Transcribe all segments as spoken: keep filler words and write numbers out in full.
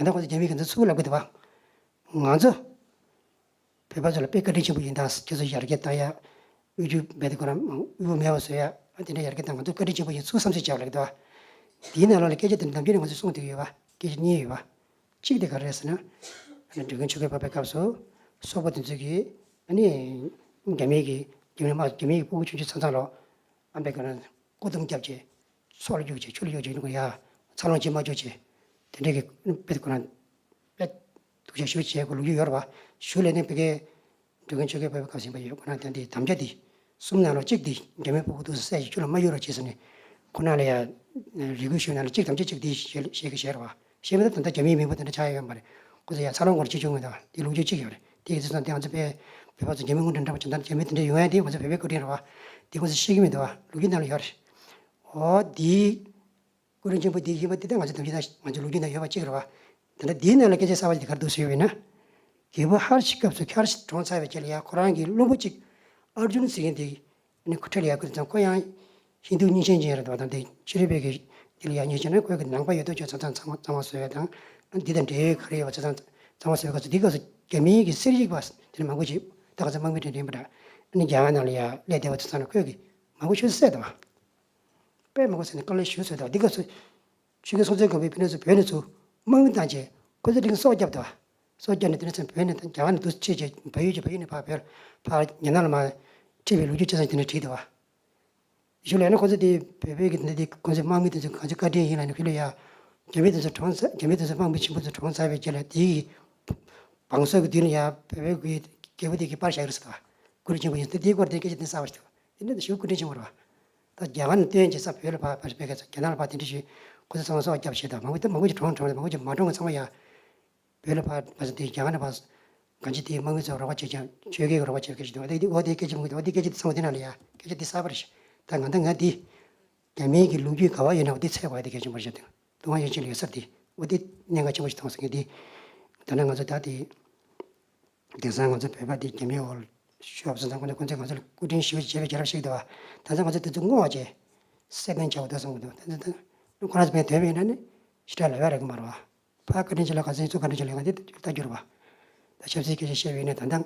ད་ལྟ་ཁོང་ཚོ་རྒྱ་མི་གི་ཚུར་ལབ་གི་འདུག་བ། ང་ཚོ་བོད་པ་ཚོ་ལ་དཔེ་བཀའ་དྲིན་ཆེན་པོ་ཡིན་ད། ཁྱེད་ཚོ་ཡར་རྒྱས་བཏང་ཡ། དབུལ་ཕྱུག་རྦད་དེ་ཁོ་རང་དབུལ་པོ་མེད་པ་བཟོ་ཡ། ཨ་དེ་འདྲ་ཡར་རྒྱས་བཏང་། ང་ཚོ་བཀའ་དྲིན་ཆེན་པོ་ཡིན། ཚུར་བསམ་ཚུལ་བྱ་བ་ལབ་གི་འདུག་བ། དེའི་ནང་ལོགས་ལ་སྐད་ཆ་དེ་ནམ་རྒྱུན་ནས་ང་ཚོས་གསུངས་བསྡད་ཀྱི་ཡོད་པ། སྐད་ཆ་གཉིས་ཡོད་པ། གཅིག་དེ་ག་རེ་རེད་ཟེར་ན། ཨ་ནི་འགྲོ་མགོན་ཆོས་རྒྱལ་འཕགས་པའི་སྐབས་སུ་སོག་པོ་དེ་ཚོས་ཀྱིས་ཨ་ནི་རྒྱ་མིའི་གི་རྒྱ་མི་དམག་རྒྱ་མིའི་གི་སྤུ་གུ་ཆུང་ཆུང་ཚང་ཚང་ལོ། ཨ་འབད་ག་རང་སྐུ་གདུང་བརྒྱབ་བྱས། སོག་ལ་རྒྱུག་བྱས། ཆུ་ལ་རྒྱུག་བྱས། ཡ། འཚར་ལོངས་བྱེད་མ་བཅུག་བྱས། དེ་འདྲའི་གི་དཔེ་ཁོ་རང་དཔེ་སྡུག་ཅག་ཞེ་པོ་བྱས་ཁོ་ལོ་རྒྱུས་ཡོད་རེད་བ། གཞུག་ལ་ནི་ཕ་གིའི་འགྲོ་མགོན་ཆོས་རྒྱལ་འཕགས་པའི་སྐབས་ཟིན་པ་ཡོད། ཁོ་རང་དེ་འདི་དམ་བཅའ་འདི་གསུམ་ནང་ལོགས་གཅིག་འདི་རྒྱ་མི་སྤུ་གུ་འདུག་སེ་བསད་བྱས་ཆུ་ལ་མ་གཡུག་རོགས་བྱས་ཟེར་ནས། ཁོ་ན་ལ་ཡ་རེ་སྐུལ་ཞུས་ནང་ལ་གཅིག་དམ་བཅའ་གཅིག་འདི་བཞེས་བཞེས་ཀྱི་བཞེས་རེད་བ། བཞེས་མེད་ད་ད་ལྟ་རྒྱ་མིའི་མི་འབོར་དེ་འདྲ་ཆགས་ཡོད་མ་རེད། ཁོ་ཚོ་ཡ་འཚར་ལོངས་སྐོར་ཅིག་བྱུང་ཡོད་ད། དེ་ལོ་རྒྱུས་གཅིག་ཡོད་རེད། དེ་ཡི་ཚེ་སང་དེ་ང་ཚོ་དཔེ་བོད་པ་ཚོ་རྒྱ་མི་སྔོན་འགྲོ་འདྲ་པོ་བྱས་ད་རྒྱ་མི་དེ་འདྲ་ཡོང་ཡ་དེ་ང་ཚོ་བོད་པའི་སྐུ་དྲིན་རེད་བ། དེ་ཁོ་ཚོ་ཤེས་ཀྱི་མི་འདུག་བ། ལོ་རྒྱུས་ནང་ལ་ཡོད་རེད། འོ་དེའི་སྐུ་དྲིན་ཆེན་པོ་དེ་ཡིན་པ་དེ་ད་ང་ཚོ་དམ་བཅའ་ད་ང་ཚོ་ལོ་རྒྱུས་ནང་ཡོད་པ་གཅིག་རེད་བ། ད་ལྟ་དེའི་ནང་ལ་སྐད་ཆ་གསར་པ་ཅིག་དེ་ག་རེ་འདུག་ཟེར་བ་ཡིན་ན། རྒྱལ་པོ་ཧར་ཤི་སྐབས་སུ་ཧར་ཤི་གྲོངས་ཚར་བའི་རྗེས་ལ་ཡ་ཁོ་རང་གི་བློན་པོ་གཅིག་ཨར་ཇུན་ཟེར་མཁན་དེ། ཨ་ནི་ཁོ་ཁྲིད་ལ་ཡར་བསྐུར་དུས་ཙང་ཁོ་ཡང་ཧིན་རྡུ་མཉེས་ཆེན་ཅན་རེད་པ། དང་དེ་ཕྱི་རོལ་པའི་གི་དེ་ལ་ཡར་མཉེས་ཆེན་ན་ཁོས་གི་ནང་པ་ཡོད་དོ་ཅོག་ཚང་ཚང་ཚང་མ་ཚང་མ་བཟོས་ཡ་དང་། ཨ་ནི་འདི་དང་འབྲེལ་ཡོད་ག་རེ་ཡོད་པ་ཚང་ཚང་ཚང་མ་བཟོས་ག་ཚོད་འདི་སྐབས་སུ་རྒྱ་མིའི་གི་གསེར་ཡིག་པ་དེ་ནི་མང་པོ་ཅིག་ད་ག་ཚོད་དམག་མི་དྲན་དྲན་པ་འདྲ། ཨ་ནི་རྒྱ་གར་ནང་ལ་ཡར་སླེབས་བསྡད་པ་ཚོ་ཚང་ལ་ཁོས་གི་མང་པོ་ཤོད་བསད་དོ། དཔེ་མང་པོ་བསད་ནས་དཀའ་ལས་ཞེ་པོ་བཟོས་དོ། འདི་སྐབས་སུ་ཆོས་རྒྱལ་སྲོང་བཙན་སྒམ་པོའི་ཕི་ནས་ཚུར་བོད་ནས་ཚུར་དམག་མི་བཏང་བྱས་ཁོ་ཚོ་འདི་གི་སྲོག་བསྐྱབས་དོ། སྲོག་བསྐྱབས་ནས་དེ་ནས་ཚུར་བོད་ནས་རྒྱ་གར་ནས་འདུག་ཕྱིན་བྱས་བལ་ཡུལ་གྱི་བལ་ཡུལ་ནས་ཕར་བོད་ཕར་རྒྱ་ནག་ལ་མར་ཁྲིད་པའི་ལོ་རྒྱུས་ཆ་ཚང་དེ་ནས་བྲིས་འདུག་བ། གཞུག་ལ་ཡང་ན་ཁོ་ཚོ་དེ་བོད་པའི་གི་འདི་དེ་ཁོ་ཚོའི་དམག་མི་དེ་ཚོ་གང་ཚོའི་བཀའ་དྲིན་ཡིན་ལབ་ནས་ཁོ་ལ་ཡ། རྒྱ་མི་དེ་ཚོ་གྲོངས་ཚར། རྒྱ་མི་དེ་ཚོ་དམག་མི་ཆེན་པོ་ཚོ་གྲོངས་ཚར་བའི་རྗེས་ལ་དེའི་བང་སོ་གི་མདུན་ལ་ཡ་བོད་པའི་གི་རྒྱལ་པོ་དེ་གི་པར་བཞག་གི་རེད་ཟེར་ད། སྐུ་དྲིན་ཆེན་པོ་ཡིན་ཟེར། དེའི་སྐོར་དེ་སྐད་ཆ་དེ་གསར་པ་ཞིག་འདུག་དེ་འདྲ་ཞེ་པོ་སྐུ་དྲིན་ཆེན་པོ་རེད་བ། ད་རྒྱ་གར་ནས་བཏོན་བྱས་ས་བོད་ལ་ཕར་ཕར་ཕེབས་མཁན་ཚོ་རྒྱ་ནག་ལ་ཕར་དེ་འདྲ་ཞུས། ཁོ་ཚོ་ཚང་མ་སྲོག་བསྐྱབས་བྱས་ད། མང་པོ་ད་མང་པོ་ཅིག་གྲོངས་གྲོངས་རེད། མང་པོ་ཅིག་མ་གྲོངས་པ་ཚང་མ་ཡ། བོད་ལ་ཕར་ཕར་ཚུར་དེ་རྒྱ་གར་ནས་ཕར་གང་ཅི་དེའི་དམག་མི་ཚོ་རོགས་པ་བྱེད་ཀྱང་ཆོས་རྒྱལ་གྱི་རོགས་པ་བྱེད་མཁན་ཞིག་འདུག་འོ་དེ་འོ་དེ་སྐད་ཆ་མི་འདུག་འོ་དེ་སྐད་ཆ་དེ་ཚང་མ་དེ་ནང་ལ་ཡ་སྐད་ཆ་དེ་གསར་པ་རེད་ཤག་ད་ང་ད་ང་དེ་རྒྱ་མིའི་གི་ལོ་རྒྱུས་ག་བ་ཡོད་ན་འོ་དེ་འཚོལ་དགོས་ཡ་དེ་གལ་ཆེན་པོ་རེད་ཤག་དེ་ཏུན་ཧོང་ཡུན་ཅིན་ལ་ཡོད་ས་དེ་འོ་དེ་གནད་འགག་ཆེན་པོ་ཞིག་མཐོང་སོང་ངས། དེ་ད་ནང་ང་ཚོ་ད་དེ་དེང་སང་ང་ཚོ་བོད་པ་དེ་རྒྱ་མིའི་འོག་ལ་ཤོར་བ་སོང་ཙང་ཁོ་ཚོ་ཁོ་ཚོས་ང་ཚོ་ལ་སྐུ་དྲིན་ཞེ་པོ་བྱས་པའི་རྒྱལ་རབས་ཤིག་འདུག་བ། ད་ཚོ་ང་ཚོ་དེ་ཚོ་བསྔོ་བ་བྱས་སེ་བེན་བྱ་བ་འདུག་བསམ་གི་འདུག་ད་ཚོ་ད་ཁོ་རང་ཚོ་བོད་ཡིན་ན་ནི་ཞེ་དྲག་ལབ་ཡ་རག་གི་མ་རེད་བ། ཕར་བཀའ་དྲིན་ཆེ་ལབ་ག་ཚོད་ཚུར་བཀའ་དྲིན་ཆེ་ལབ་ག་དེ་ལྟ་རྒྱུ་རེད་བ། ད་ཆབ་སྲིད་སྐད་ཆ་བཤད་པ་ཡིན་ན་ད་ལྟ།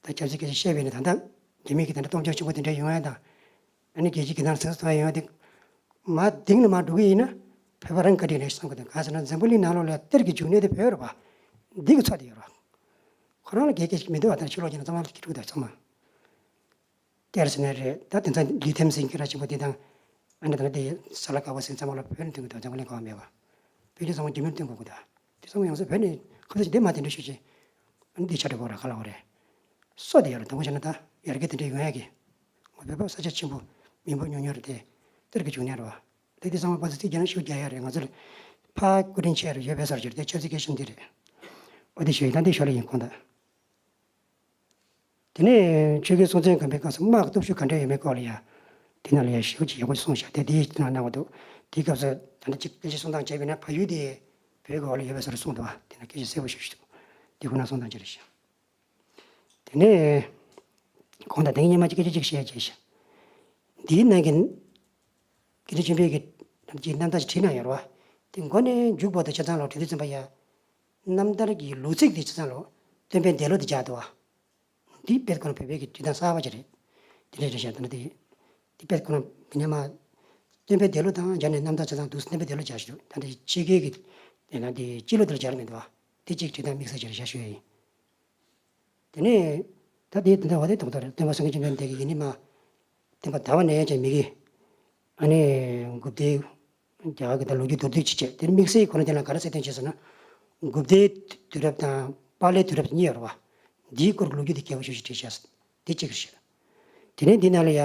ད་ཆབ་སྲིད་སྐད་ཆ་བཤད་པ་ཡིན་ན་ད་ལྟ་རྒྱ་མི་གི་ད་ལྟ་སྟོབས་འབྱོར་ཆེན་པོ་དེ་འདྲ་ཡོང་ཡ་དང་། ཨ་ནི་རྒྱལ་སྤྱིའི་གི་ནང་ཟིང་ཚོར་ཡོང་ཡ་དེ། མར་གཏིང་ལ་མར་འགྲོ་གི་ཡིན་ན་བོད་པ་རང་བཀའ་དྲིན་རེད་བསམ་གི་འདུག་གང་ཟེར་ན་འཛམ་བུ་གླིང་ནང་ལོགས་ལ་གཏེར་གྱི་འབྱུང་གནས་དེ་བོད་རེད་བ། འདི་གི་ཚོད་དེ་ཡོད་རེད་བ། ཁོ་རང་ལ་རྒྱལ་སྐད་ཅིག་མི་འདུག་བ། ད་ཕྱི་ལོགས་ཀྱི་ནང་ཚང་མ་ལ་སྐྱིད་སྡུག་དང་ཚང་མ། གཏེར་ཟེར་ནའི་རེད། ད་དེང་སང་ལི་ཐེམ་ཟེར་མཁན་ར་ཆེན་པོ་དེ་དང་། ཨ་ནི་ད་ལྟ་དེ་ས་ལ་དཀར་པོ་ཟེར་མཁན་ཚང་མ་ལ་བོད་ནས་ཐོན་གི་འདུག་འཛམ་བུ་གླིང་གང་མེད་པ། བོད་ཀྱི་ཚང་མ་རྒྱ་མིར་བཏོན་དགོས་གི་འདུག་དེ་ཚང་མ་ཡོང་ས་བོད་ནས་ཁ་ཚ་ཅིག་དེ་མ་དེ་འདྲ་ཞུ་ཅིག་ཨ་ནི་དེ་ཆ་འདྲ་གོ་ར་ག་ལ་འོ་རེད། སོ་དེ་ཡོད་རེད། དང་པོ་བྱས་ན་ད་ཡར་རྒྱས་དེ་འདྲ་ཡོང་ཡ་གི། ང་བོད་པ་ས་ཆ་ཆེན་པོ་མི་འབོར་ཉུང་ཉུང་རེད་དེ། གཏེར་གྱི་འབྱུང་གནས་རེད་བ། དེ་དེ་ཚང་མ་ཕར་ཚུར་རྩིས་རྒྱག་ན་ཤུགས་རྒྱག་ཡ་རེད། ང་ཚོར་ཕར་སྐུ་དྲིན་ཆེ་རུ་ཡོད་པའི་སར་གྱུར་ཏེ་ཆབ་སྲིད་སྐད་ཆ་འདི་རེད། ཨོ་དེ་ཞུ་ཡིན། ད་འདི་ཞོར་ལ་ཡིན་ཁོང་ད། དེ་ནས་ཆོས་རྒྱལ་སྲོང་བཙན་སྒམ་པོའི་སྐབས་སུ་དམག་གི་སྟོབས་ཤུགས་ག་འདྲ་ཡོད་མེད་སྐོར་ལ་ཡ། དེ་ནང་ལ་ཡ་ཞེ་པོ་ཅིག་ཡག་པོ་གསུངས་ཤག་དེ་དེའི་ནང་གནང་བ་འདུག་དེའི་སྐབས་སུ་ད་ལྟ་ཅིག་སྐད་ཆ་གསུང་སྟངས་བྱས་པ་ཡིན་ན་བལ་ཡུལ་དེ་བོད་ཀྱི་འོག་ལ་ཡོད་པའི་སར་གསུངས་འདུག་བ། དེ་ནང་སྐད་ཆ་གསལ་པོ་ཞེ་པོ་ཞིག་འདུག་དེ་ཁོ་ན་གསུང་སྟངས་ཅིག་རེད་ཤག་དེ་ནས་གོང་དང་དེ་གཉིས་མ་གཅིག་སྐད་ཆ་གཅིག་བཤད་རྗེས་ཤིག་འདིའི་ནང་གི་སྐད་ཆ་ཆེན་པོའི་གི་ཀྱི་རྣམ་ཐར་ཞིག་བྲིས་གནང་ཡོད་རེད་བ། དེ་མགོ་ནས་མཇུག་བར་དུ་ཆ་ཚང་ལ་བྲིས་དུས་ཙམ་པ་ཡ། རྣམ་ཐར་གྱི་ལོ་ཚིགས་དེ་ཆ་ཚང་ལ་སྟོན་པའི་འདས་ལོ་དེ་སྦྱར་འདུག་བ། འདི་དཔེ་ཁོ་ན་བོད་པའི་གི་བྲིས་སྟངས་གསར་པ་ཅིག་རེད། དེ་འདྲ་རེད་ཤག་ད་ནི་དེ། འདི་དཔེ་ཁོ་ན་མི་ཉམས་མ། སྟོན་པའི་འདས་ལོ་དང་སྦྱར་ནས་རྣམ་ཐར་ཆ་ཚང་འདུག་སྟོན་པའི་འདས་ལོ་སྦྱར་ཞིག་འདུག་ད་ནི་ཕྱི་རྒྱལ་གྱི་དེ་ན་དེ་སྤྱི་ལོ་དེ་ལ་སྦྱར་མི་འདུག་བ། དེ་གཅིག་བྲིས་སྟངས་དམིགས་བསལ་ཅིག་རེད་ཤག་ཞུ་ཡ་ཡིན། དེ་ནས་ད་དེ་དེ་འདྲ་བ་དེ་ཐོག་ཐོག་རེད། སྟོན་པ་སངས་རྒྱས་བཅོམ་ལྡན་འདས་ཀྱིས་ཡིན་ནི་མ། སྟོན་པ་ཟླ་བ་ནས་ཀྱང་མི་གི། ཨ་ནི་འགུག་སྡེ། རྒྱ་གར་གྱི་ད་ལོ་རྒྱུས་མདོར་བསྡུས་ཅིག་བྱས་དེ་དམིགས་བསལ་ཁོ་ན་དེ་ལ་ག་རེ་གསལ་སྟོན་བྱས་ཟེར་ན། འགུག་སྡེའི་དུས་རབས་དང་པཱ་ལེའི་དུས་རབས་གཉིས་ཡོད་རེད་བ། འདིའི་སྐོར་གྱི་ལོ་རྒྱུས་དེ་རྒྱས་པོ་ཞེ་པོ་ཞིག་བྲིས་བཞག་དེ་གཅིག་རེད་ཤག་དེ་ནས་འདི་ནང་ལ་ཡ།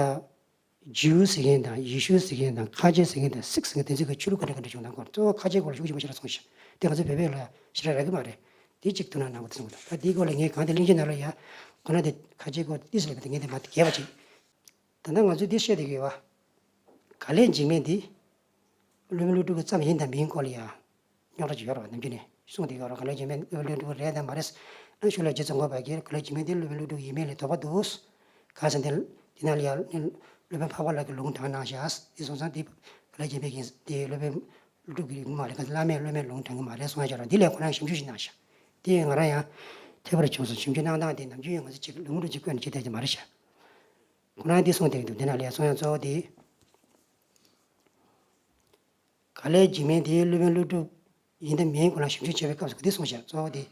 ཇིའུ་ཟེར་མཁན་དང་ཡེ་ཤུ་ཟེར་མཁན་དང་ཁ་ཆེ་ཟེར་མཁན་དང་སིག་ཟེར་མཁན་དེ་ཚོའི་གི་ཆོས་ལུགས་ག་འདྲ་ག་འདྲ་བྱུང་དང་སྐོར། གཙོ་བོ་ཁ་ཆེ་སྐོར་ལ་ཤུགས་ཆེན་པོ་ཞེ་དྲག་གསུངས་ཤག་དེ་ང་ཚོ་བོད་པའི་ལ་ཞེ་དྲག་རག་གི་མ་རེད། དེ་གཅིག་ཐུགས་སྣང་གནང་དགོས་ཚུལ་དང་། ད་དེའི་སྐོར་ལ་ངས་གང་དེ་གླེང་གཞི་ནང་ལ་ཡ། ཁོ་ན་དེ་ཁ་ཆེ་སྐོར་ཏིས་ལ་དེ་ངས་དེ་མ་དེ་རྒྱས་པ་ཅིག་ད་ལྟ་ང་ཚོས་འདི་བཤད་བསྡད་ཀྱི་ཡོད་པ། ག་ལེར་འཇིགས་མེད་འདི། སློབ་དཔོན་ཀླུ་སྒྲུབ་ཀྱི་བརྩམས་ཡིན་དང་མིན་སྐོར་ལ་ཡང་རྙོག་དྲ་ཅིག་ཡོད་རེད་བ། ནམ་རྒྱུན་ནས་གསུངས་བསྡད་ཀྱི་ཡོད་རེད། ག་ལེར་འཇིགས་མེད་སློབ་དཔོན་ཀླུ་སྒྲུབ་རེད་དང་མ་རེད། ཨ་ཤུ་ལ་རྗེ་ཙོང་ཁ་པ་གིས་ག་ལེར་འཇིགས་མེད་འདི་སློབ་དཔོན་ཀླུ་སྒྲུབ་ཡིན་མིན་ལ་དོགས་པ་འདུག་གང་ཟེར་ན་འདི་ནང་ལ་ཡང་སློབ་དཔོན་འཕགས་པ་ལྷ་གིས་ལུང་དྲངས་གནང་བཞག་དེ་སོང་ཙང་འདི་ག་ལེར་འཇིགས་མེད་ཡིན། དེ་སློབ་དཔོན་ སློབ་ཕྲུག་གི་ཡོང་གི་མ་རེད། ག་ཚོད་བླ་མས་སློབ་མའི་ལུང་དྲན་གི་མ་རེད་གསུང་ཡ་ཅིག་ཡོད་རེད། འདི་ལས་ཁོ་རང་ཞིབ་འཇུག་ཞིག་གནང་ཤག་དེ་ང་རང་ཡང་ཐེ་བར་བྱུང་སོང་། ཞིབ་འཇུག་གནང་སྟངས་དེ་ནམ་རྒྱུན་ཡང་ང་ཚོ་ཅིག་ལུང་རིགས་ཅིག་བཀོད་ནས་བྱེད་བསྡད་ཀྱི་མ་རེད་ཤག་ཁོ་རང་འདི་གསུངས་བསྡད་ཀྱི་འདུག་འདི་ནང་ལ་ཡང་གསུང་ཡ་གཙོ་བོ་དེ། ག་ལེར་འཇིགས་མེད་དེའི་སློབ་དཔོན་ཀླུ་སྒྲུབ་ཡིན་དང་མིན་སྐོར་ལ་ཞིབ་འཇུག་བྱས་པའི་སྐབས་སུ་ག་དེ་གསུངས་ཤག་གཙོ་བོ་དེ།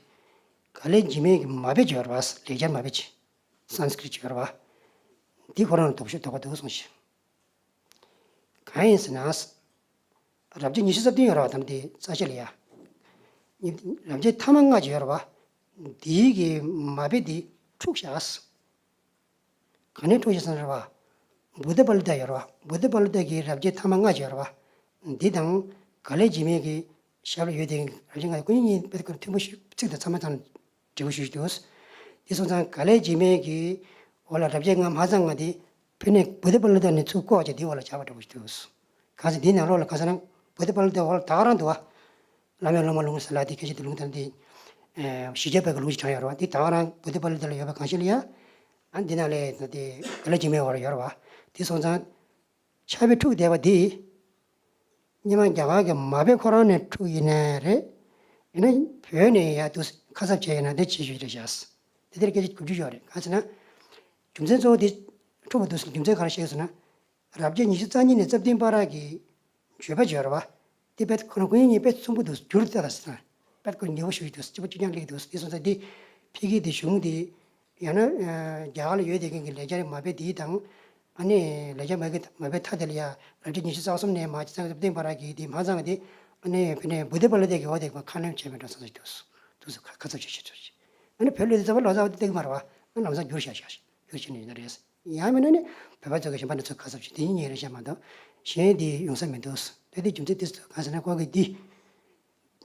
ག་ལེར་འཇིགས་མེད་ཀྱི་མ་དཔེ་ཅིག་ཡོད་རེད་བ། ལེགས་སྦྱར་མ་དཔེ་ཅིག་སཾ་སྐྲྀཏ་ཅིག་ཡོད་རེད་བ། འདི་ཁོ་རང་ལ་དོགས་གཞི་དོགས་པ་འདུག་གསུངས་ཤག་གང་ཡིན་ཟེར་ན། རབ་བྱེད་ཉི་ཤུ་རྩ་བདུན་ཡོད་རེད་བ། དམ་དེ་རྩ་ཤེ་ལ་ཡ། རབ་བྱེད་ཐ་མ་ལྔ་ཅིག་ཡོད་རེད་བ། འདིའི་གི་མ་དཔེ་འདི་འཁྲུགས་ཤག་ག་ནས་འཁྲུགས་ཤག་ཟེར་ན་རེད་བ། བུདྡྷ་པཱ་ལི་ཏ་ཡོད་རེད་བ། བུདྡྷ་པཱ་ལི་ཏ་གི་རབ་བྱེད་ཐ་མ་ལྔ་ཅིག་ཡོད་རེད་བ། འདི་དང་ག་ལེར་འཇིགས་མེད་ཀྱི་ཞབས་ལ་ཡོད་དེ་རབ་བྱེད་ལྔ་སྐུ་ཉིད་གཉིས་དཔེ་ཁོ་མཐུན་པོ་ཞིག་ཚིག་དང་ཚང་མ་ཚང་འབྲས་བུ་ཞུ་ཞུ་འདུག་དེ་སོང་ཙང་ག་ལེར་འཇིགས་མེད་ཀྱི་འོག་ལ་རབ་བྱེད་ལྔ་མ་ཚང་ལྔ་དེ་ཕ་ནས་བུདྡྷ་པཱ་ལི་ཏ་ནས་ཚུར་བཀོག་བྱས་དེའི་འོག་ལ་སྦྱར་བ་འདྲ་པོ་ཞིག་འདུག་གང་ཟེར་དེའི་ནང་ལོགས་ལ་ག་ཟེར་ན་བུདྡྷ་པཱ་ལི་ཏའི་འོག་ལ་ད་ག་རང་འདུག་བ། བླ་མའི་སློབ་མ་ལུང་ཟེར་ལ་དེ་སྐད་ཆ་དེ་ལུང་དང་དེ། ཞི་བྱེད་པའི་ལུང་ཞིག་དྲངས་ཡོད་རེད་བ། དེ་ད་ག་རང་བུདྡྷ་པཱ་ལི་ཏ་ལ་ཡོད་པ་གང་ཞིག་ལ་ཡ། ཨ་འདི་ནང་ལ་དེ་ག་ལེར་འཇིགས་མེད་འོག་ལ་ཡོད་རེད་བ། དེ་སོང་ཙང་། ཕྱག་དཔེ་འཁྲུགས་བསྡད་པ་འདི། སྔོན་མ་རྒྱ་གར་གྱི་མ་དཔེ་ཁོ་རང་ནས་འཁྲུགས་ཡིན་ནའི་རེད། ཡིན་ན་བོད་ནས་ཡར་དུ་ཁ་གསབ་བྱས་ཡིན་ན་དེ་བྱེད་ཤོས་རེད་ཤག་དེ་དེར་སྐད་ཆ་དགུ་བཅུ་ཡོད་རེད། གང་ཟེར་ན། རྒྱུ་མཚན་གཙོ་བོ་དེ་འཁྲུགས་པ་འདུག་ཟེར་རྒྱུ་མཚན་ག་རེ་བཤད་ཟེར་ན། རབ་བྱེད་ཉི་ཤུ་རྩ་གཉིས་ནས་རྩ་བདུན་བར་གྱི་བརྗོད་པ་བརྗོད་རེད་བ། དེ་དཔེ་ཁོ་རང་སྐུ་ཉིད་གཉིས་དཔེ་མཚུངས་པོ་འདུག་འགྱུར་ཏེ་ད་ཟེར་ན། དཔེ་ཁོ་ཉེ་བོ་ཞུ་ཡི་འདུག་སྤྱི་པོ་གཅིག་རྐྱང་སླེབས་འདུག་དེ་སོང་ཙང་དེ་ཕ་གི་དེ་གཞུང་དེ། ཡང་ན། རྒྱ་གར་ལ་ཡོད་བསྡད་མཁན་གྱི་ལེགས་སྦྱར་མ་དཔེ་འདི་དང་། ཨ་ནི་ལེགས་སྦྱར་མ་དཔེ་མ་དཔེ་མཐའ་དེ་ལ་ཡ་རབ་བྱེད་ཉི་ཤུ་རྩ་གསུམ་ནས་མར་རྩ་བདུན་བར་གྱི་དེ་མ་ཚང་བ་དེ། ཨ་ནི་ཕ་ནས་བུདྡྷ་པཱ་ལི་ཏ་གི་འོག་དེ་ཁ་སྣོན་བྱས་པའི་འགྲོ་ས་ཞིག་འདུག་འདུག་སེ་ཁ་ཁ་ཚབ་བྱེད་བྱེད་ཚུལ་ཞིག་ཨ་ནི་བོད་ལ་དེ་ཚོ་ལོ་ཙཱ་བ་དེ་བསྟན་གྱི་མ་རེད་བ། ཨ་ལམ་སང་བསྒྱུར་བཞག་བཞག་བསྒྱུར་བྱས་ནས་ཡིན་ན་རེད། ཡང་མིན་ན་ནི་བོད་པ་ཚོ་གི་གཞན་པ་འདི་ཚོ་ཁ་གསབ་བྱེད་དེ་ཡིན་ཉེ་རེད་བཤད་མ་གཏོགས་གཞན་དེ་ཡོང་ས་མི་འདུག་དེ་དེ་རྒྱུ་མཚན་དེ་ཚོ་གང་ཟེར་ན་ཁོ་གི་འདི།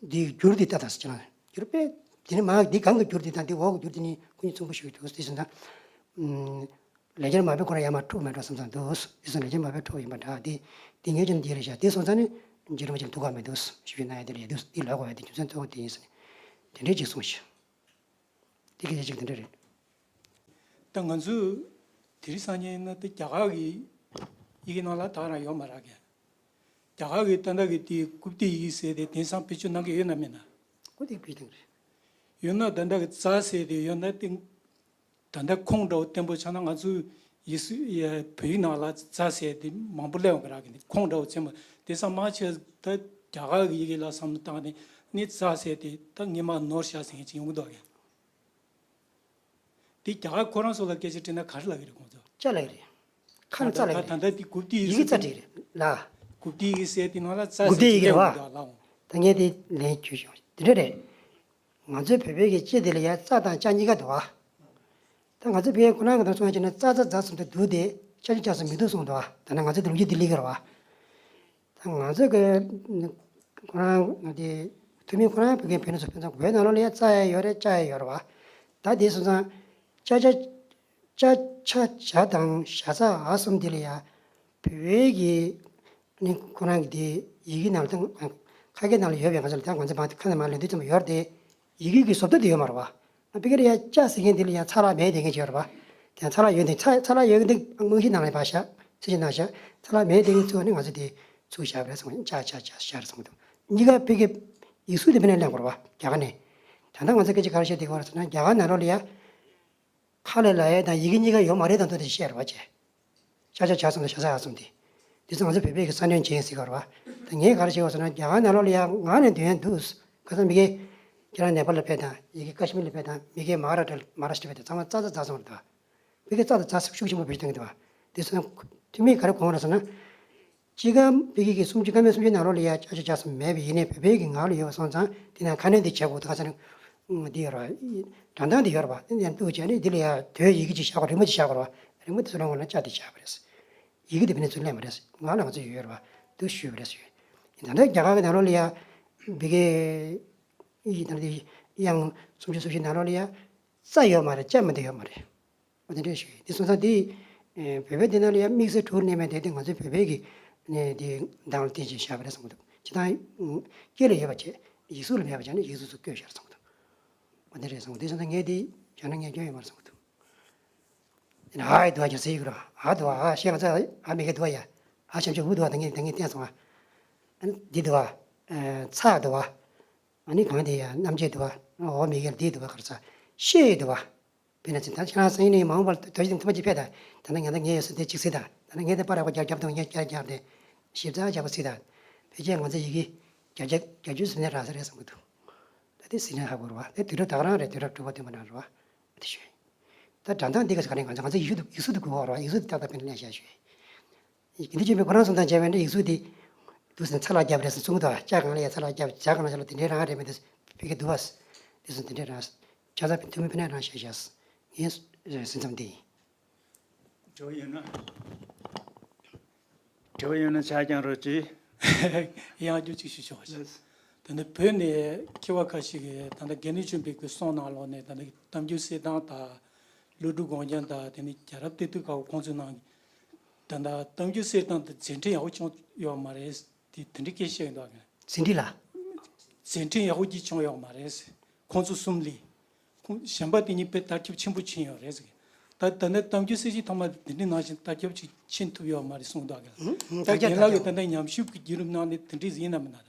འདིའི་འགྱུར་འདི་ལྟ་དང་ཟེར་ན། འགྱུར་དཔེ། འདི་ནི་མ་འདི་གང་གི་འགྱུར་འདི་དང་འདི་འོག་གི་འགྱུར་འདི་ནི་ཁོ་གཉིས་མཚུངས་པོ་ཞིག་འདུག་དེ་ཟེར་ན། ལེགས་སྦྱར་མ་དཔེ་ཁོ་རང་ཡར་མར་འཁྲུགས་མེད་འགྲོ་བསམ་བསམ་འདུག་དེ་ཚོ་ལེགས་སྦྱར་མ་དཔེ་འཁྲུགས་ཡིན་པ་འདྲ། འདི་འདི་ངས་ཀྱང་འདི་རེད་བཞག་དེ་སོང་ཙང་ནི་རྗེ་རིན་པོ་ཆེ་ལ་ཐུགས་ཁག་མི་འདུག་ཞུ་ཡིན་ན་ཡང་དེ་ལ་ཡ་འདུག་འདི་ལོག་དགོས་ཡ་དེ་རྒྱུ་མཚན་གཙོ་བོ་དེ་ཡིན་ཟེར་ནས་དེ་འདྲའི་ཅིག་གསུངས་ཤིང་། དེ་སྐད་ཆ་ཅིག་དེ་འདྲ་རེད། ད་ང་ཚོས་དེ་རིང་སང་ཉིན་ཡིན་ན་དེ་རྒྱ་གར་གྱི་ཡི་གེ་ནང་ལ་ད་ག་རང་ཡོད་མ་རེད་གས། རྒྱ་གར་གྱི་ད་ལྟ་གི་དེ་གུཔྟའི་ཡི་གེ་ཟེར་དེ་དེང་སང་བེད་སྤྱོད་གནང་གི་ཡོད་ན་མེད་ན། གུཔྟའི་བེད་སྟངས་རེད། ཡོད་ན་ད་ལྟ་གི་ཙ་ཟེར་དེ་ཡོད་ན་དེ། ད་ལྟ་ཁུངས་འདྲ་བོ་བརྟན་པོ་ཆགས་ན་ང་ཚོའི་ཡིག་གཟུགས་ཡ་བོད་ཡིག་ནང་ལ་ཙ་ཟེར་དེ་མང་པོ་སླེབས་ཡོང་གི་རེད་གི། ཁུངས་འདྲ་བོ་བཙན་པོ་དེང་སང་མང་ཆེ་ད་རྒྱ་གར་གྱི་ཡི་གེ་ལ་བསམ་བློ་བཏང་ནས་ནི་ཙ་ཟེར་དེ་ད་སྔོན་མ་ནོར་ཤག་ཟེར་མཁན་ཅིག་ཡོང་གི་འདུག་གས། དེ་རྒྱ་གར་ཁོ་རང་ཚོ་ལ་སྐད་ཆ་དྲིས་ན་ག་རེ་ལབ་ཀྱི་རེད་ཁོང་ཚོ། ཅ་ལབ་ཀྱི་རེད། ཁ་ནས་ཙ་ལབ་ཀྱི་རེད། ད་ལྟ་དེ་གུཔྟའི་ཡི་ཡི་གེ་ཙ་བྲིས་ཀྱི་རེད་ལ། གུཔྟའི་ཡི་གེ་ཟེར་དེ་ནང་ལ་ཙ་གུཔྟའི་ཟེར་ཡི་གེ་རེད་བ། སྐད་འདུག་ལ་འོང་། ད་ངས་དེ་ལན་བརྒྱུད་ཤོག་དེ་འདྲ་རེད། ང་ཚོའི་བོད་པའི་གི་སྤྱི་དེ་ལ་ཡ་ཙ་དང་ཅ་གཉིས་ཀ་འདུག་བ། ད་ང་ཚོའི་བོད་པའི་ཁོ་རང་གི་ཐོག་སོང་བ་བྱས་ན་ཙ་ཙ་ཛ་གསུམ་དེ་འདུག་སྟེ་ཅ་ཅ་ཅ་གསུམ་མི་འདུག་གསུངས་འདུག་བ། ད་ནི་ང་ཚོའི་དེ་ལུགས་ཀྱི་དེ་ལི་གི་རེད་བ། ད་ང་ཚོ་གི་ཁོ་རང་དེ་ཐུ་མི་ཁོ་རང་བོད་སྐད་བོད་ནས་ཚུར་ཕན་ཚུན་བོད་ནང་ལོགས་ལ་ཡ་ཙ་ཡ་ཡོད་རེད་ཅ་ཡ་ཡོད་རེད་བ། ད་དེ་སོང་ཙང་ཅ་ཅ་ཅ་ཆ་ཇ་དང་ཞ་ཚ་འ་གསུམ་དེ་ལ་ཡ་བོད་པའི་གི་ནི་ཁོ་རང་གི་དེ་ཡི་གེ་ནང་ལ་དང་ཁ་སྐད་ནང་ལ་ཡོད་པའི་ང་ཚོ་ལ་ད་ང་ཚོ་བང་ཁ་ནས་མ་ལེན་དུས་ཙམ་ཡོད་རེད་དེ། ཡི་གེ་གི་བཟོ་ལྟ་དེ་ཡོད་མ་རེད་བ། ང་ཕ་གིར་ཡ་ཅ་ཟེར་མཁན་དེ་ལ་ཡ་ཚ་ལ་མེད་དེ་མཁན་ཅིག་ཡོད་རེད་བ། དེ་ཚ་ལ་ཡོད་དེ་ཚ་ཚ་ལ་ཡོད་མཁན་དེ་དངོས་གཞི་ནང་ལ་ཕར་བཞག་ཚིག་གཞི་ནང་བཞག་ཚ་ལ་མེད་དེ་མཁན་ཚུར་ནི་ང་ཚོ་དེ་ཚུར་བཞག་པ་རེད་གསུངས། ཅ་ཆ་ཇ་ཞ་རེད་གསུངས་འདུག་གཉིས་ཀ་ཕ་གི་ཡིག་གཟུགས་དེ་ཕ་ནས་ལེན་དགོས་རེད་བ་རྒྱ་གར་ནས། ད་ལྟ་ང་ཚོ་སྐད་ཆ་ག་རེ་བཤད་བསྡད་ཀྱི་ཡོད་རེད་ཟེར་ན་རྒྱ་གར་ནང་ལོགས་ལ་ཡ། ཁ་ལས་ལབ་ཡས་དང་ཡི་གེ་གཉིས་ཀ་ཡོད་མ་རེད་དང་དོ་དེ་བཤད་རེད་བ་ཅེ། ཅ་ཆ་ཇ་གསུམ་དང་ཞ་ཚ་འ་གསུམ་དེ། དེ་ཚོ་ང་ཚོ་བོད་པའི་གི་ས་གནོན་བྱེད་ཟེར་གི་རེད་བ། ད་ངས་ག་རེ་བྱེད་དགོས་ཟེར་ན་རྒྱ་གར་ནང་ལོགས་ལ་ཡ་ང་ནས་འདོན་ཡ་འདུག་ཁ་སང་མི་གེ་ཁྱེད་རང་ནེ་པཱལ་ལ་ཕེབས་དང་ཡི་གེ་ཀ་ཤི་མིར་ལ་ཕེབས་དང་མི་གེ་མ་ཧ་ར་ཊ་མ་ཧ་ར་ཤི་ཊ་ཕེབས་དང་ཚང་མ་ཙ་ཚ་ཛ་གསུམ་རེད་བ། བོད་སྐད་ཙ་དང་ཛ་ཤུགས་ཆེན་པོ་བེད་སྤྱོད་གཏོང་གི་འདུག་བ། དེ་ཚོ་ཐུ་མིས་ག་རེ་དགོངས་རེད་ཟེར་ན། སྤྱི་ཁ་ཕ་གི་གི་སུམ་ཅུ་ཀ་མད་སུམ་ཅུ་ནང་ལོགས་ལ་ཡ་ཅ་ཆ་ཇ་གསུམ་མེད་པ་ཡིན་ནའི་བོད་པའི་གི་ངག་ལ་ཡོད་པ་སོང་ཙང་དེ་ནང་ཁ་སྣོན་དེ་བྱེད་དགོས་འདུག་ཁ་སང་འདི་ཡོད་ར། སྒྲ་གདངས་དེ་ཡོད་ར་བ། དེ་ནས་འདུག་བྱས་ནས་འདི་ལ་ཡ་དོན་ཡི་གེ་ཅིག་བཞག་དགོས་རི་མོ་ཅིག་བཞག་དགོས་ར་བ། རི་མོ་དེ་ཚོ་ལ་ངོ་ན་ཅ་དེ་བཞག་པ་རེད། ཡི་གེ་དེ་བེད་ནས་ཚུར་ལེན་པ་རེད། ང་ལ་ང་ཚོ་ཡོད་ཡོད་ར་བ། འདུག་ཞུས་པ་རེད་ཞུས། ད་ལྟ་རྒྱ་གར་གི་ནང་ལོགས་ལ་ཡ་ཕ་གི་ཡི་ད་ལྟ་དབྱངས་སུམ་ཅུ་སོ་བཞི་ནང་ལོགས་ལ་ཡ་ཙ་ཡོད་མ་རེད། ཅ་མ་དེ་ཡོད་མ་རེད། འོ་དེ་འདྲ་ཞུ་ཡི། དེ་སོང་ཙང་དེ་བོད་པའི་དེ་ནང་ལ་ཡང་དམིགས་བསལ་དྲུག་གནས་མེད་དེ་དེ་ང་ཚོའི་བོད་པའི་གི་ནས་དེ་གདངས་ལ་བརྟེན་བྱས་བཞག་པ་རེད་བསམ་གི་འདུག་སྤྱིར་བཏང་སྐད་ལ་ཡོད་པ་བྱས་ཡིག་གཟུགས་ལ་མེད་པ་བྱས་ན་ཡིག་གཟུགས་སུ་བཀོད་བཞག་བསམ་གི་འདུག་འོ་དེ་འདྲ་སོང་། དེ་སོང་ཙང་ངས་དེ་བྱས་ན་ངས་སྐྱོན་ཡོད་མ་རེད་བསམ་གི་འདུག་དེ་ནས་ཨ་ཡི་འདུག་བ་ཀྱང་ཟེར་ཡི་གི་ར། ཨ་འདུག་བ། ཨ་ཞེས་ང་ཚོ་ཨ་མི་གེ་འདུག་བ་ཡ། ཨ་ཞབས་ཀྱུ་འུ་འདུག་བ་ད་ངས་ད་ངས་བསྟན་སོང་ཨ། ཨ་ནི་འདི་འདུག་བ། ཚགས་འདུག་བ། ཨ་ནི་གང་དེ་ཡང་རྣམ་འབྱེད་འདུག་བ། འོ་མི་དགེ་ལ་འདི་འདུག་བ། ག་རེ་ཟ། ཤེས་ཡོན་འདུག་བ། དཔེར་ན་ཚིག་ད་ཁྱེད་རང་སང་ཉིན་ནས་མ་འོངས་པར་དོ་ཞིག་ཐུབ་པ་ཅིག་ཕེབས་དང་། ད་ནི་ང་ད་ངས་ཡོད་ས་དེ་གཅིག་གཟིགས་དང་། ད་ནི་ངས་དེ་པར་རག་པ་རྒྱབ་རྒྱབ་དང་ངས་བསྐྱར་རྒྱབ་དེ་ཞིབ་ཚགས་རྒྱག་པ་གཟིགས་དང་། ཕལ་ཆེར་ང་ཚོ་ཡི་གེ་བརྒྱ་ཆ་བརྒྱད་ཅུ་ཟིན་ནས་རག་ས་རེད་བསམ་གྱི་འདུག་ད་དེ་ཟིན་ནས་ཧ་གོ་རུ་བ། དེ་དུས་རབས་ད་ག་རང་རེད། དུས་རབས་དྲུག་པ་བདུན་པ་ནང་རུ་བ། དེ་ཞུ། ད་འགྲམ་ཐག་འདི་ག་ས་ག་རེ་ང་ཚོ་ང་ཚོ་ཡིག་གཟུགས་ཡིག་གཟུགས་དེ་གོ་བ་རུ་བ། ཡིག་གཟུགས་དེ་ཏག་ཏག་ཕན་ལས་བྱ་ཞུ། དགེ་འདུན་ཆོས་འཕེལ་ཁོ་རང་གསུང་སྟངས་བྱས་པ་ཡིན་ན་ཡིག་གཟུགས་འདི་འདུག་ཟེར་ཚ་ལ་རྒྱབ་རེད་ཟེར་གསུང་གི་འདུག་ལྕགས་སྒང་ལ་ཡ་ཚ་ལ་རྒྱབ། ཇ་སྒང་ལ་ཆ་ལ་དེ་འདྲའི་རང་རེད་མི་འདུག་ཕ་གི་འདུག་བ། འདི་ཚོ་དེ་འདྲའི་རང་། ཆ་ཚང་ཐུ་མི་ཕ་ནས་རང་བཤད་བྱས། ངའི་སེམས་ཙམ་འདི་ཡིན། འགྲོ་ཡོད་ན། འགྲོ་ཡོད་ན་ཆ་རྐྱང་རོགས་གྱིས། ཡང་རྒྱུ་གཅིག་ཞུ་ཆོག་ཞིག་ལགས། དེ་ནི་བོད་ནས་མཁས་པ་ཁ་ཤས་ཀྱིས་ད་ལྟ་དགེ་འདུན་ཆོས་འཕེལ་གྱི་གསུང་ནང་ལོགས་ནས་ད་ལྟ་གཏམ་རྒྱུད་གསེར་ཐང་དང་། ཀླུ་སྒྲུབ་དགོངས་རྒྱན་དང་། དེ་ནི་རྒྱལ་རབས་སྟོད་ཐུང་ཁག་ཁོང་ཚོའི་ནང་ད་ལྟ་གཏམ་རྒྱུད་གསེར་ཐང་དེ་མཛད་འཕྲིན་ཡག་པོ་བྱུང་ཡོད་མ་རེད། དེ་དེ་འདྲའི་སྐད་ཆ་བཤད་ཀྱི་འདུག་ག་མཛད་འཕྲིན་ལ། མཛད་འཕྲིན་ཡག་པོ་ཅིག་བྱུང་ཡོད་མ་རེད། ཁོང་ཚོ་གསུམ་ལས། ཁོང་གཞན་པ་དེ་གཉིས་དཔེ་དར་ཁྱབ་ཆེན་པོ་ཕྱིན་ཡོད་རེད་ཟེར། ད་ད་ནི་གཏམ་རྒྱུད་གསེར་ཞིག་ཐོག་མ་དེ་འདྲའི་ནང་བཞིན་དར་ཁྱབ་ཅིག་ཕྱིན་ཐུབ་ཡོད་མ་རེད་གསུངས་འདུག་ག་ཧུམ་ཧུམ། རྒན་ལགས་ཀྱིས་ད་ལྟ་ཉམས་ཞིབ་ཀྱི་བརྒྱུད་རིམ་ནང་ནས་དེ་འདྲའི་ཡིན་ནམ་མིན་ན།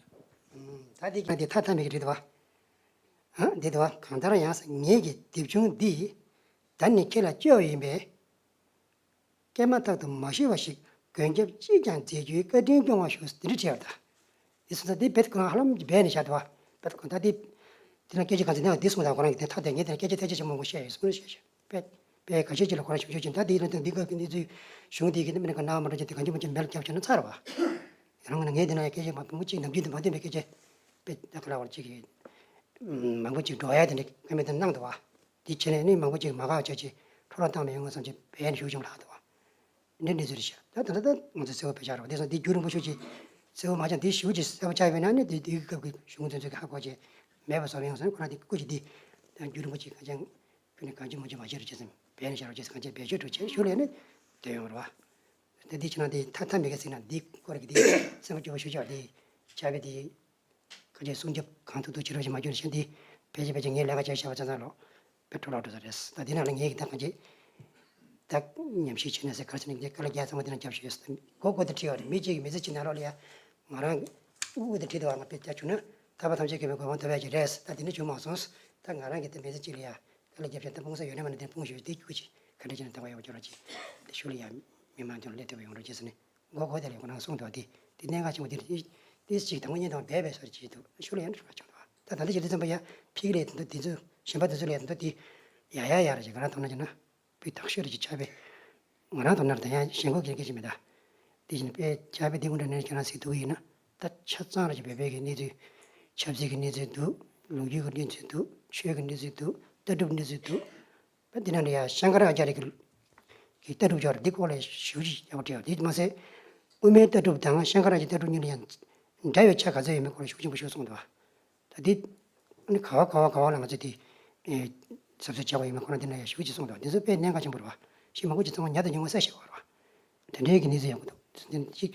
ད་དེ་ག་དེ་ཐ་ཐ་མེད་ཀྱི་རེད་བ། ཨ་འདི་འདུག་བ། གང་ལྟར་ཡང་ངེད་ཀྱི་སྡེབ་ཆུང་འདི་ད་ནི་ཁྱེད་ལ་བཅོལ་ཡིན་པས། སྐྱེས་མ་ཐག་ཏུ་མ་ཤི་བ་ཞིག་མགོན་སྐྱབས་གཅིག་ཀྱང་མཛད་རྒྱུའི་བཀའ་དྲིན་སྐྱོང་བ་ཞུ། དེ་འདྲ་བྲིས་ཡོད་ད། དེ་སོང་ཙང་དེ་རྦད་ཁོ་རང་ཧ་ལམ་གྱིས་སྦས་ནས་བཞག་འདུག་བ། རྦད་ཁོ་ད་དེ། དེ་ན་སྐད་ཆ་གང་ཚེ་ནས་དེ་གསུངས་དང་ཁོ་རང་གིས་དེ་ཐག་དེ་ངས་དེ་ན་སྐད་ཆ་ཐལ་ཆ་ཆེན་མང་པོ་བཤད་ཡོད་གསུངས་བཤད་བཤད་པས། པས་ཁ་ཤས་ཅིག་ལ་ཁོ་རང་ཞུ་ཆོག་ཅིང་། ད་དེའི་ལོ་དང་འདི་སྐབས་ཀྱི་གནས་ཚུལ་གཞུང་འདི་གི་མི་ནས་ག་ནང་མ་འགྲོ་ཅིག་དེ་གང་ཅི་མ་ཅིག་མེད་ལ་རྒྱབ་བྱས་ན་ཚར་བ། ཡང་ན་ངས་དེ་ན་སྐད་ཆ་མང་པོ་ཅིག་ནམ་རྒྱུན་དུ་མ་ཐོན་པའི་སྐད་ཆ། པས་ད་ག་ལ་བར་ཅིག་གིས་མང་པོ་ཅིག་འགྲོ་ཡ་དེ་འདྲ་ཁ་མེད་དུ་གནང་འདུག་བ། དེ་བྱས་ནས་ནི་མང་པོ་ཅིག་མ་དགའ་བྱས་ཅིག་འཕྲོ་བརླག་བཏང་མི་ཡོང་ངམ་བསམ་ཅིག་བས་ནས་ཞུ་ཅིང་ལྷག་འདུག་བ། འདི་འདྲའི་གནས་ཚུལ་རེད་ཤག་ད་ད་ལྟ་ད་ང་ཚོ་གསལ་པོ་བེད་སྤྱད་རོགས། དེ་སོང་འདི་རྒྱུན་རིང་པོ་ཞུ་ཅིག་གསལ་པོ་མ་ཆགས། འདི་ཞུ་ཅིག་གསལ་པོ་ཆགས་ཡོད་ན་ནི་འདི་འདི་གི་སྐབས་ཀྱི་གཞུང་འཛིན་ཚོས་ཀྱི་ཧ་གོ་བྱས་མེད་པ་བཟོ་བ་ཡོང་སོང་། ཁོ་རང་འདི་སྐུ་ཅིག་འདི་ད་རྒྱུན་རིང་པོ་ཅིག་གང་ཅང་ཁྱོད་ནི་གང་ཅི་མ་ཅི་མ་བྱེད་རོགས་བྱེད་ཟེར། བས་ནས་བཞག་རོགས་བྱེད་ཟེར། གང་ཅི་བེད་སྤྱོད་རོགས་བྱེད་ཞུ་ལས་ནི་དེ་ཡོང་རོགས། ད་འདི་ཕྱི་ནང་འདི་ཐ་ཐ་མི་ག་ཟེར་ན་འདི་སྐོར་གྱི་འདི་སེམས་ཁ་སྐྱོ་བ་ཞུ་ཆོག་འདི་ཆ་བའི་འདི། ཁ་ཆེ་སྲུང་སྐྱོབ་གང་ཐུབ་ཐུབ་བྱེད་རོགས་ཞེས་མ་བསྐྱོན་ཞིང་འདི་ཕལ་ཆེར་ཕལ་ཆེར་ངས་ལས་ཀ་བྱས་བཞག་པ་ཆ་ཚང་ལོ་དཔེ་འཕྲོ་བརླག་འགྲོ་ས་རེད། ད་འདི་ནང་ལ་ངས་ཀྱི་ད་གང་ཅི་ད་ཉམས་ཞིབ་བྱས་ནས་ཟེར་ག་རེ་བྱས་ནས་ངས་དཀའ་ལས་རྒྱག་ཚང་མ་འདི་ནང་རྒྱབ་ཞུས་ཡོད། མགོ་སྐོར་དེ་བྲིས་པ་རེད། མི་གཅིག་གིས་མི་ཚེ་གཅིག་ནང་ལོགས་ལ་ཡ་ང་རང་དབུ་དེ་བྲིས་འདུག་བ། ང་དཔེ་རྒྱག་བྱུང་ན་ཐར་པ་ཐམས་ཅད་མཁྱེན་པའི་གོ་འཕང་ཐོབ་ཡ་ཅིག་རེད། ད་འདི་ནི་བྱུང་མ་སོང་། ད་ང་རང་གིས་ད་མི་ཚེ་གཅིག་ལ་ཡ་དཀའ་ལས་རྒྱབ་བྱས་ད་སྤུངས་ས་ཡོད་ན་མེད་ན་འདི་སྤུངས་ཞུས་ཏེ་སྐུ་མཁྱེན། ག་འདྲ་བྱས་ནས་ད་ག་ཡོད་ཅོག་ར་ཅིག་དེ་ཞུ་ལ་ཡ་མི་མང་དུ་ལས་དོད་པ་ཡོང་རོགས་བྱེད་ཟེར་ནས། མགོ་སྐོར་དེ་ལས་ཁོ་རང་གསུངས་འདུག་བ། དེ་དེ་གནད་འགག་ཆེན་པོ་དེ་རེད། དེ་ཅིག་དང་པོ་ཉིད་དང་འབད་པའི་སོར་ཅིག་འདུག་ཤུགས་ལ་ཡང་འགྲོ་བ་བྱུང་འདུག་བ། ད་ད་ལྟ་ཞིག་དུས་ཙམ་པ་ཡ་ཕི་གི་ལས་དེ་འདུག་དེ་ཚོ་གཞན་པ་དེ་ཚོ་ལས་དེ་འདུག་དེ་ཡ་ཡ་ཡ་ར་ཅིག་ག་རང་མཐོང་ན་ཅིག་ན་པི་ཐག་ཤོད་ར་ཅིག་ཆགས་པས། ང་རང་མཐོང་ན་ར་ད་ཡང་ཞེན་ཁོག་གི་སྐད་ཆ་མེད་ད། དེ་བཞིན་པས་ཆགས་པས་དེ་ཀུན་འདྲ་ནས་ཁྱེད་རང་སྲིད་ཐུག་གི་ཡིན་ན་ད་ཆ་ཚང་ར་ཅིག་བོད་པའི་གི་གནས་ཚུལ་ཆབ་སྲིད་ཀྱི་གནས་ཚུལ་འདུག་ལོ་རྒྱུས་ཀྱི་གནས་ཚུལ་འདུག་ཆོས་ཀྱི་གནས་ཚུལ་འདུག་ལྟ་གྲུབ་གནས་ཚུལ་འདུག་ད་འདི་ནང་ལ་ཡ་ཤང་ཀ་ར་ཨ་ཅཱ་རི་གི་གི་ལྟ་གྲུབ་སྦྱོར་འདི་སྐོར་ལ་ཞུ་ཅིག་ཡག་པོ་བྲིས་པ་དེ་མ་ཟད། དབུ་མའི་ལྟ་གྲུབ་དང་ཤང་ཀ་ར་གི་ལྟ་གྲུབ་གཉིས་ལ་ཡང་འདྲ་བའི་ཆ་ག་ཚོད་ཡོད་མེད་སྐོར་ལ་ཤུགས་ཆེན་པོ་ཞུ་གསུངས་འདུག་བ། ད་འདི་ཨ་ནི་ག་བ་ག་བ་ག་བ་ལ་ང་ཚོས་དེ་གཟབ་གཟབ་བྱ་དགོས་ཡོད་མེད་ཁོ་རང་འདི་ན་ཡང་ཞུ་ཅིག་གསུངས་འདུག་འདི་ཚོ་དཔེ་གནད་འགག་ཆེན་པོ་རེད་བ། ཞེས་མང་པོ་ཅིག་ཚང་མ་ཉར་དང་ཉུང་བ་གསལ་བཤད་པ་རེད་བ། དེ་འདྲའི་གི་གནས་ཚུལ་ཡོང་གི་འདུག་འདི་གཅིག